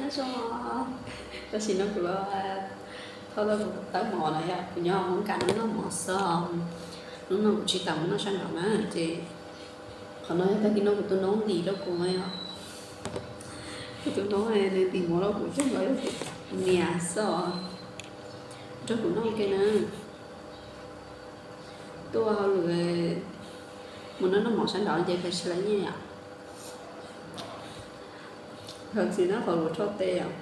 Zoo, tam sim no kuv los thauj tau kuv tawb mov no yom, kuv nyob hauv Hmoob Kas no noj mov xwb. Hnub no kuv tsis tau mus noj sab nraud na, ces qhov no yog tag kis no kuv tus noob ntim rau kuv yom. Kuv tus noob nws ntim mov rau kuv coj los yog kuv niam xwb os. Nrog kuv noj ua ke na. Tuaj hauj lwm mus noj noj mov sab nraud ces khaws tsis tau nyiaj yom. Thov txim na qhov kuv rho tes os,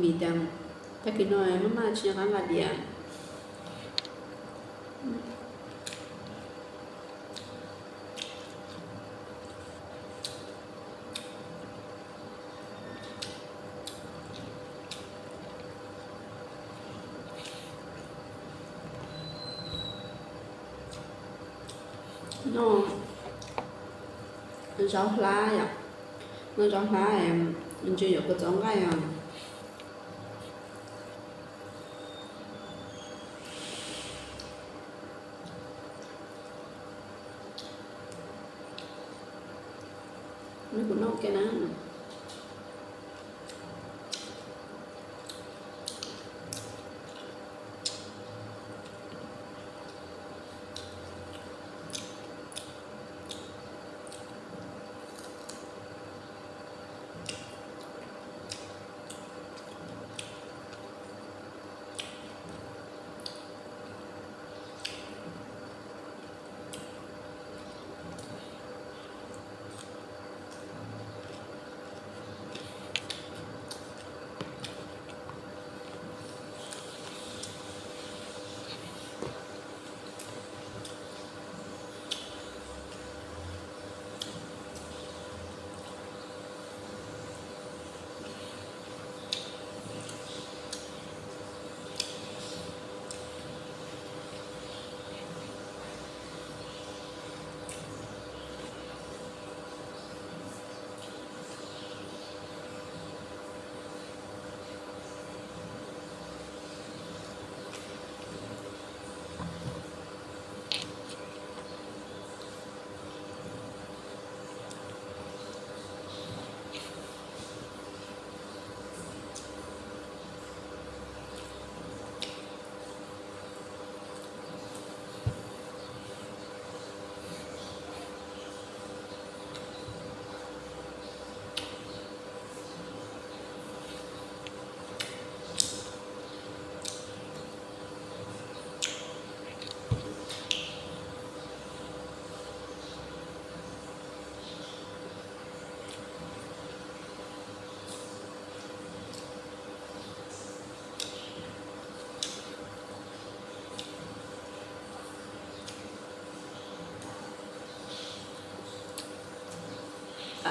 vim tias tag kis no maj maj tsis nco qab nqa diav. Noj zaub hlab yom, noj zaub hlab, ntshe yuav kua txoov nqaij os. Neb kuv noj ua ke na.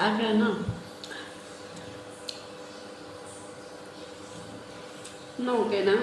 Qab kawg no. Noj ua ke na.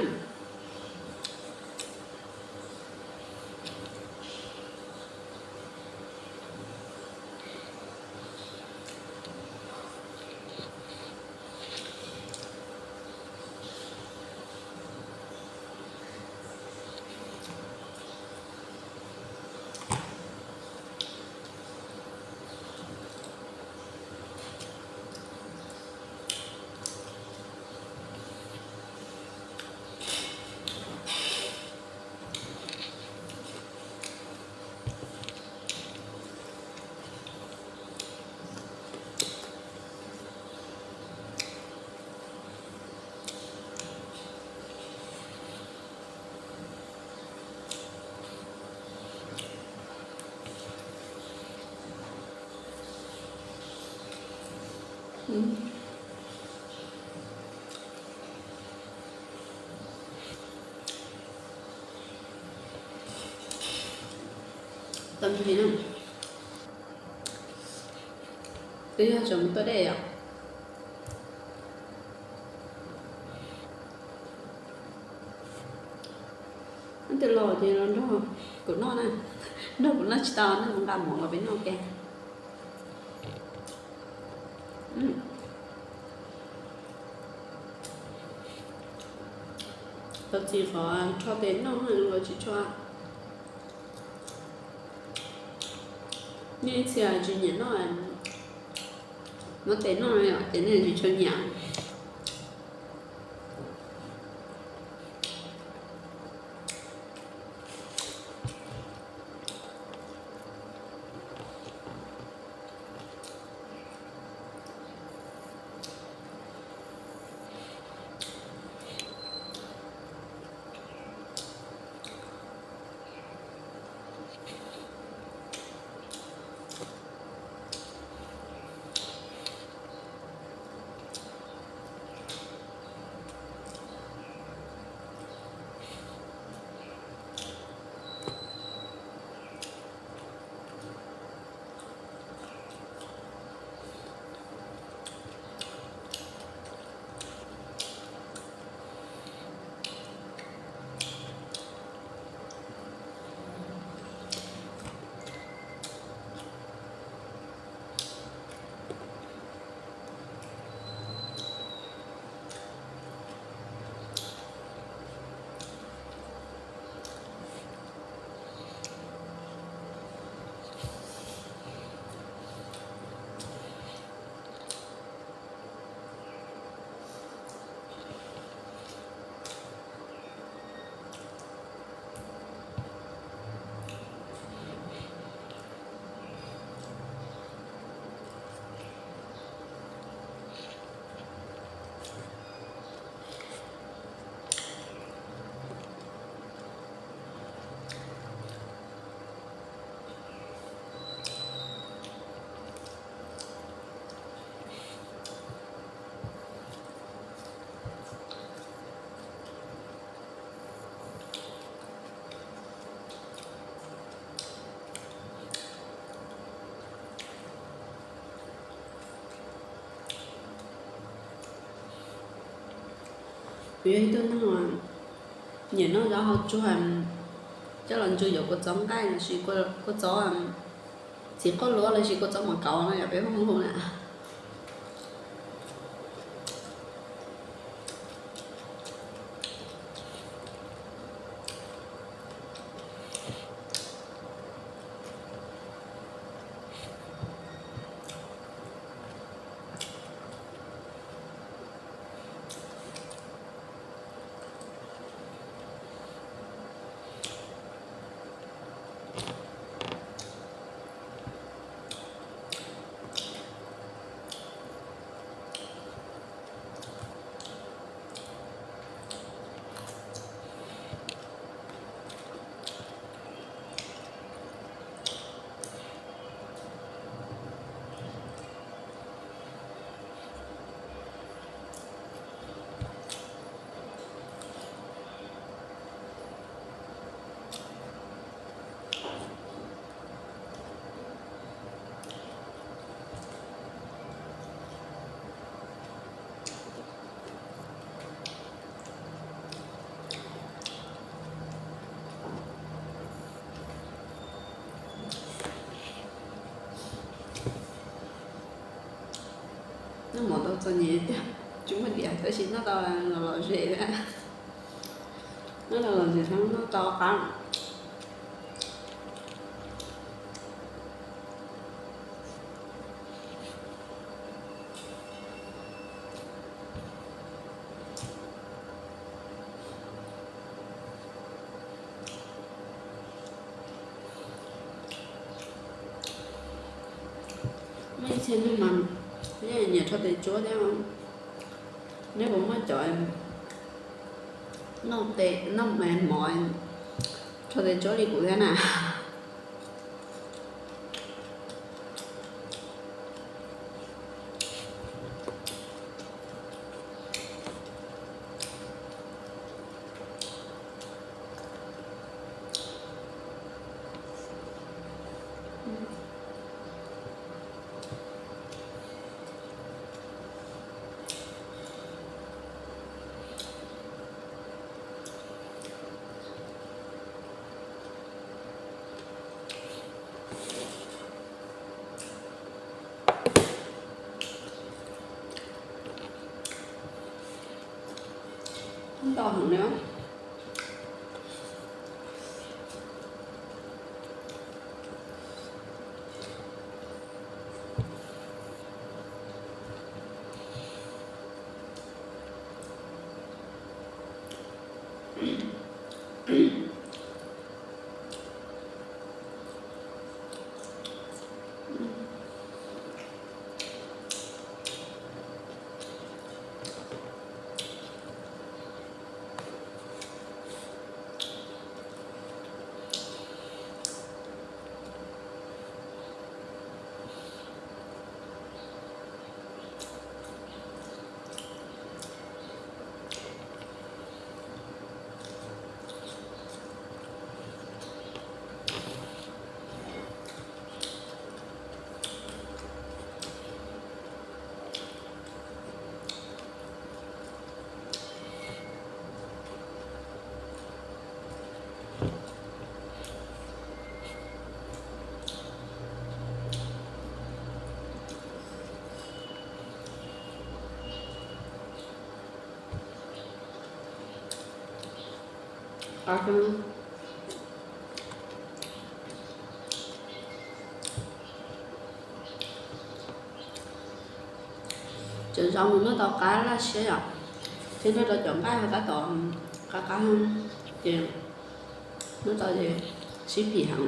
Tau ntsis na. Twb yog tseem mus tuaj dej yom. Neb twb los ces los nrog kuv noj na. Nrog kuv noj tsis tau ne, kuv nqa mov los peb noj ua ke. Thov txim qhov rho tes noj los tsis tshua. Nej ib txhia tsis nyiam noj, muab tes noj ces nej tsis tshua nyiam. Yog ib tug neeg nyiam noj zaub hauv tsuag, coj los ntsw yuav kua txob nqaij lossis kua txob txiv qauj luab lossis kua txob mov kauv no yog peb hu na. Noj mov tau txom nyem tiag, tsis muaj diam tab sis noj tau los lom zem thiab. Noj tau lom zem thiab noj tau qab. Muaj ib txhia neeg mas yeej nyiam rho tes tsuab thiab. Neb puas muaj cov noj tes noj mov rho tes tsuab li kuv thiab na? Ntau heev li. Cov zaub mus noj tau qab laj siab yom, thiab noj rau cov nqaij ho tab tom qab qab, ces noj tau ces sib phim heev.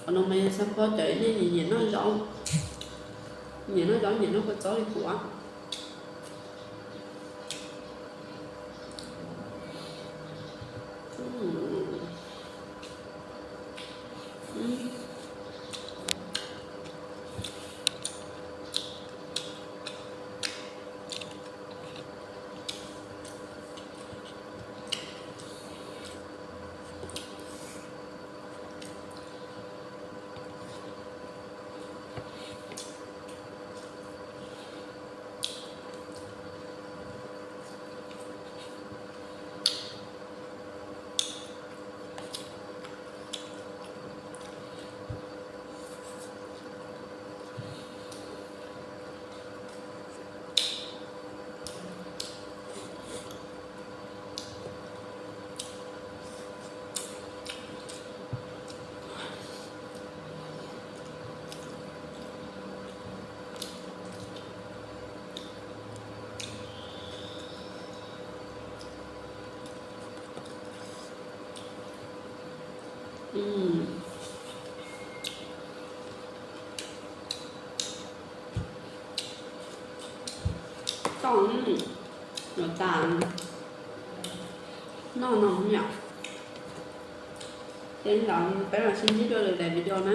Qhov no mas yog xab phob cov nej nyiam noj zaub, nyiam noj zaub nyiam noj kua txob li kuv. Toj, yuav tas noj no yom. Ces li ntawd peb mam sib ntsib dua lwm daim video na.